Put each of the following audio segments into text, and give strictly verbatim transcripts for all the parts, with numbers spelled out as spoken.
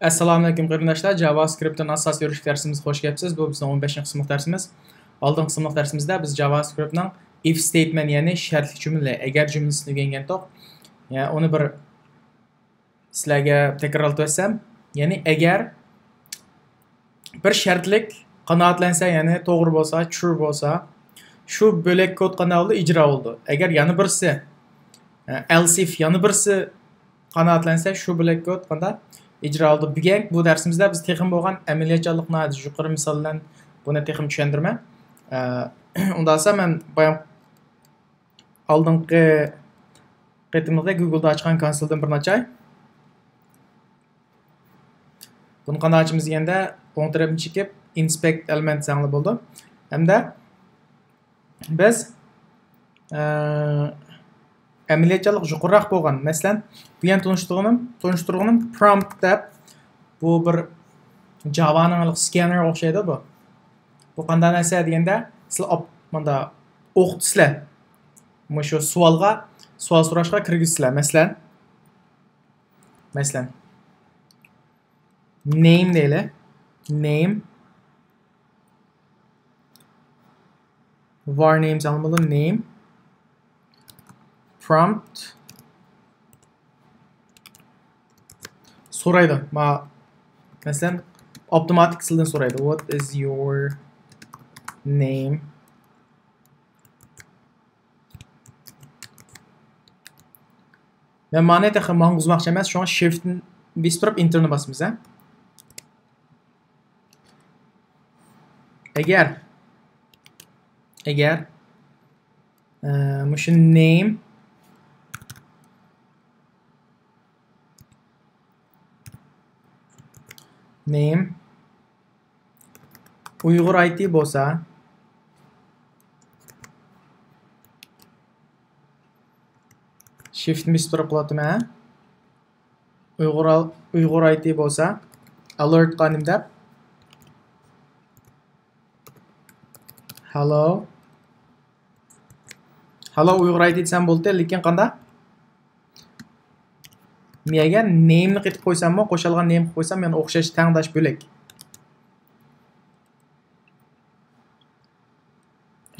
ئەسسالامۇئەلەيكۇم قېرىنداشلار، JavaScript-تىن ئاساسىي يۈرۈش دەرسىمىزگە خوش كەپسىز. بۇ بىزنىڭ ئون بەشىنچى قىسىملىق دەرسىمىز. ئالدىنقى قىسىملىق دەرسىمىزدە بىز JavaScript-نىڭ if statement، يەنى شەرتلىك جۈملە، ئەگەر جۈملىسىنى ئۆگەنگەنتۇق. يا، ئۇنى بىر سىلەرگە تەكرارلىتىۋەتسەم، يەنى ئەگەر بىر شەرتلىك قانائەتلەنسە، يەنى توغرا بولسا، true بولسا، شۇ بۆلەك كود قانداق بولىدۇ؟ ئىجرا بولىدۇ. ئەگەر يەنە بىرسى، else if يەنە بىرسى قانائەتلەنسە، شۇ بۆلەك كود قانداق ئىجرا بولىدۇ؟ بۈگۈن بۇ دەرسىمىزدە بىز تېخىمۇ بولغان ئەمەلىيەتچانلىقنى يۇقىرى مىسال بىلەن بۇنى تېخىمۇ چۈشەندۈرىمەن. ئە، ئۇنداق بولسا مەن بايام ئالدىنقى قېتىملىقتا گۇگلدا ئاچقان كونسولدىن بىرنى ئاچاي. بۇنى قانداق ئاچىمىز دېگەندە، ئوڭ تەرەپنى چېكىپ، inspect element دېسەڭلار بولىدۇ. ھەمدە بىز، ئە، ئەمەلىيەتچانلىق يۇقىرىراق بولغان، مەسىلەن، بۇ يەنە تونۇشتۇرغىنىم، تونۇشتۇرغىنىم prompt دەپ، بۇ بىر جاۋانىڭ ھېلىقى سكانېرىغا ئوخشايدۇ بۇ. بۇ قانداق نەرسە دېگەندە، سىلەر ئاپ-، ماندا ئوقۇتىسىلەر. مۇشۇ سوئالغا سوئال سوراشقا كىرگۈزىسىلەر. مەسىلەن، مەسىلەن، name دەيلى. Name. Var name دېسەڭلار بولىدۇ. Name. Prompt. سورايدۇ. ما، مەسىلەن، ئاپتوماتىك سىلىدىن سورايدۇ. What is your name? مەن مانى تېخى ماڭغۇزماقچى ئەمەس، شۇڭا shift نى بېسىپ تۇرۇپ enter نى باسىمىز، ھە. ئەگەر، ئەگەر، ئە، مۇشۇ name، name ئۇيغۇر ئايتى بولسا، shift نى بېسىپ تۇرۇپ قىلىۋاتىمەن. ئۇيغۇر ئال-، ئۇيغۇر ئايتى بولسا، alert قا نېمە دەپ؟ Hello. Hello ئۇيغۇر ئايتى دېسەم بولدى، لېكىن قانداق؟ مەيەگە name نى قېتىپ قويساممۇ، قوشالغان name قىلىپ قويسام، يەنە ئوخشاش تەڭداش بۆلەك.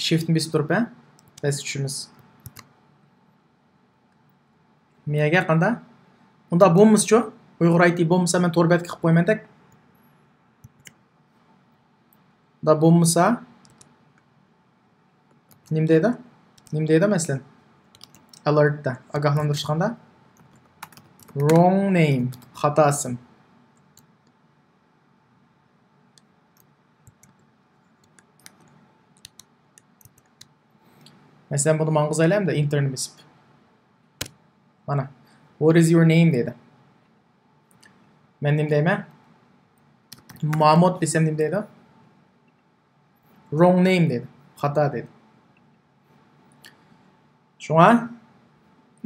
Shift نى بېسىپ تۇرۇپ، ھە؟ پەسكە چۈشىمىز. مەيەگە قاندا؟ ئۇنداق بولمىسىچۇ؟ ئۇيغۇر ئايتى بولمىسا، مەن تور بەتكە قىلىپ قويىمەن تەك. ئۇنداق بولمىسا، نېمە دەيدۇ؟ نېمە دەيدۇ، مەسىلەن؟ ئالېرتتا، ئاگاھلاندۇرۇش قاندا؟ Wrong name، خاتا ئىسىم. مەسىلەن، بۇنى ماڭغۇزايلى ئەمدى ئېنتېرنى بېسىپ. مانا، What is your name دەيدۇ. مەن نېمە دەيمەن؟ مامۇت دېسەم نېمە دەيدۇ؟ Wrong name دەيدۇ. خاتا دەيدۇ. شۇڭا،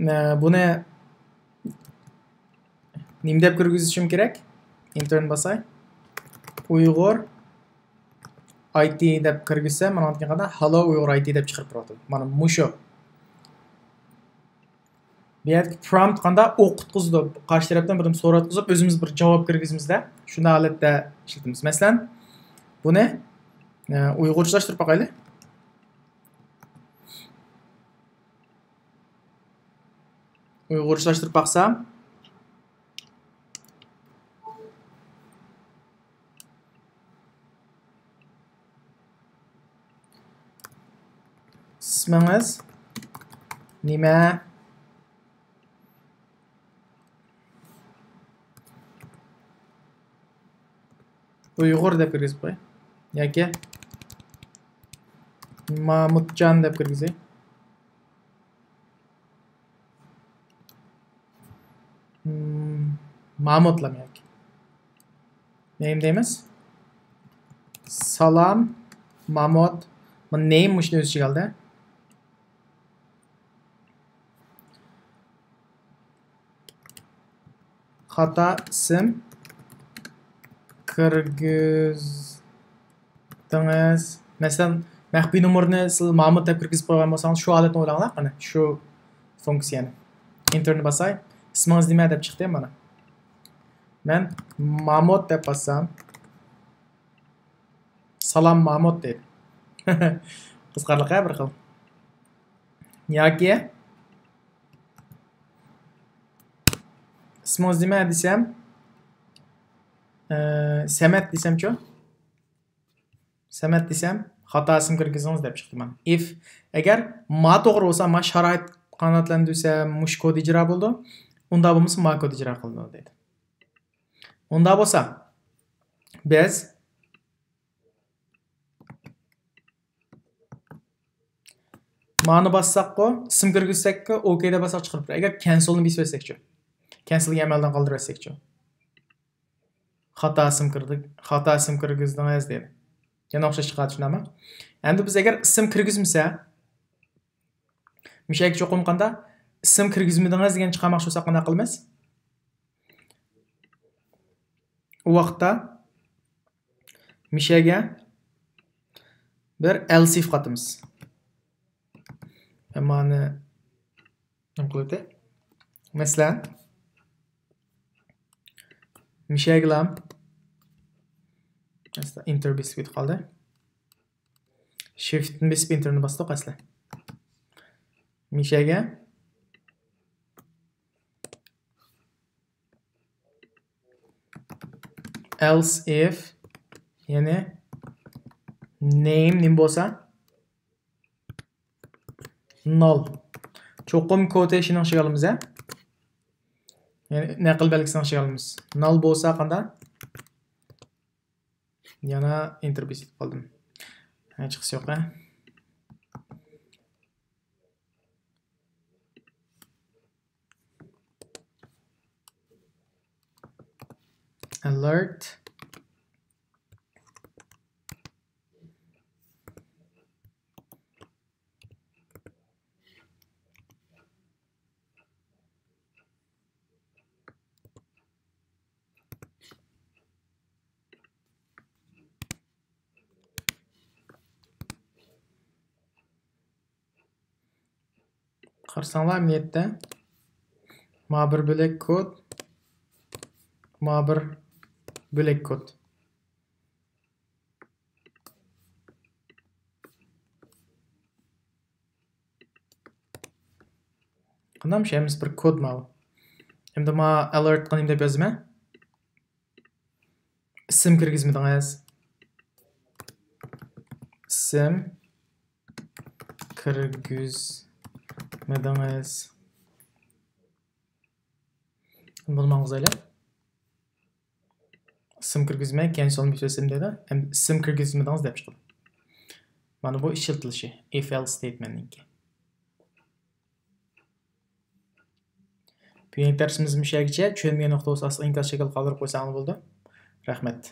ئە، بۇنى نېمە دەپ كىرگۈزۈشۈم كېرەك؟ ئېنتېرنى باساي. ئۇيغۇر ئايتى دەپ كىرگۈزسەم، مانا كېيىن قانداق؟ Hello ئۇيغۇر ئايتى دەپ چىقىرىپ تۇرۇۋاتىدۇ. مانا مۇشۇ. بۇ يەردىكى prompt قانداق؟ ئوقۇتقۇزىدۇ. قارشى تەرەپتىن بىر سوراتقۇزۇپ، ئۆزىمىز بىر جاۋاب كىرگۈزىمىز-دە. شۇنداق ھالەتتە ئىشلىتىمىز. مەسىلەن، بۇنى، ئە، ئۇيغۇرچىلاشتۇرۇپ باقايلى. ئۇيغۇرچىلاشتۇرۇپ باقسام، ئىسمىڭىز نېمە؟ ئۇيغۇر دەپ كىرگۈزۈپ قوي. ياكى مامۇتجان دەپ كىرگۈزەي. مم، مامۇتلام ياكى. نېمە دەيمىز؟ سالام، مامۇت. بۇ name مۇشۇنى ئۆز ئىچىگە ئالدى. خاتا ئىسىم كىرگۈزدىڭىز. مەسىلەن، مەخپىي نومۇرنى سىز مامۇت دەپ كىرگۈزۈپ قويغان بولسىڭىز، شۇ ھالەتنى ئويلاڭلار، قېنى، شۇ فۇنكسىيەنى. ئېنتېرنى باساي. ئىسمىڭىز نېمە دەپ چىقتى، مانا. مەن مامۇت دەپ باسسام، سالام مامۇت دەيدۇ. قىزىقارلىق ھە بىر خىل. ياكى ئىسمىڭىز نېمە دېسەم، ئە، سەمەت دېسەمچۇ؟ سەمەت دېسەم، خاتا ئىسىم كىرگۈزدىڭىز دەپ چىقتى مانا. ئىف، ئەگەر ما توغرا بولسا، ما شارائىت قانائەتلەندۈرسە، مۇشۇ كود ئىجرا بولىدۇ. ئۇنداق بولمىسا، ما كود ئىجرا قىلىنىدۇ دەيدۇ. ئۇنداق بولسا، بىز مانى باسساققۇ، ئىسىم كىرگۈزسەككۇ، ئوكەي دەپ باسساق چىقىرىپ بېرىدۇ. ئەگەر كەنسىلنى بېسىۋەتسەكچۇ؟ كەنسىلگە ئەمەلدىن قالدۇرۇۋەتسەكچۇ؟ خاتا ئىسىم كىردى، خاتا ئىسىم كىرگۈزدىڭىز دېدى. يەنە ئوخشاش چىقىۋاتىدۇ شۇنداقمۇ؟ ئەمدى بىز ئەگەر ئىسىم كىرگۈزمىسە، مۇشۇ يەرگە چوقۇم قانداق ئىسىم كىرگۈزمىدىڭىز دېگەن چىقارماقچى بولساق قانداق قىلىمىز؟ ئۇ ۋاقىتتا مۇشۇ يەرگە بىر ئەلس ئىف قاتىمىز. مانى نېمە قىلىۋېتەي؟ مەسىلەن، مۇشۇ يەرگىلا ئەسلى ئېنتېر بېسىپ كېتىپ قالدى. شىفتنى بېسىپ ئېنتېرنى باستۇق ئەسلى. مۇشۇ يەرگە ئەلس ئىف، يەنى نېيم نېمە بولسا، نال. چوقۇم كوتېيشننىڭ ئىچىگە ئالىمىز، ھە؟ يەنى نەقىل بەلگىسىنىڭ ئىچىگە ئالىمىز. نال بولسا قانداق؟ يەنە ئېنتېر بېسىپ قالدىم. ھە، چىقىسى يوق، ھە؟ ئەلەرت. قارىساڭلار، ئەمەلىيەتتە ما بىر بۆلەك كود، ما بىر بۆلەك كود. قانداقمۇ ھەممىسى بىر كود ماۋۇ. ئەمدى ما ئەلەرتقا نېمە دەپ يازىمەن؟ ئىسىم كىرگۈزمىدىڭىز. ئىسىم كىرگۈزمىدىڭىز. بۇنى ماڭغۇزايلى. ئىسىم كىرگۈزمەي، كەنسىلنى بېسىۋەتسەم دەيدۇ. ئەمدى ئىسىم كىرگۈزمىدىڭىز دەپ چىقىدۇ. مانا بۇ ئىشلىتىلىشى، ئىف ئېلس ستېيتمېنتنىڭكى. بۈگۈنكى دەرسىمىز مۇشۇ يەرگىچە. چۈشەنمىگەن نۇقتا بولسا ئاستىغا ئىنكاس شەكلىدە قالدۇرۇپ قويساڭلار بولىدۇ. رەھمەت.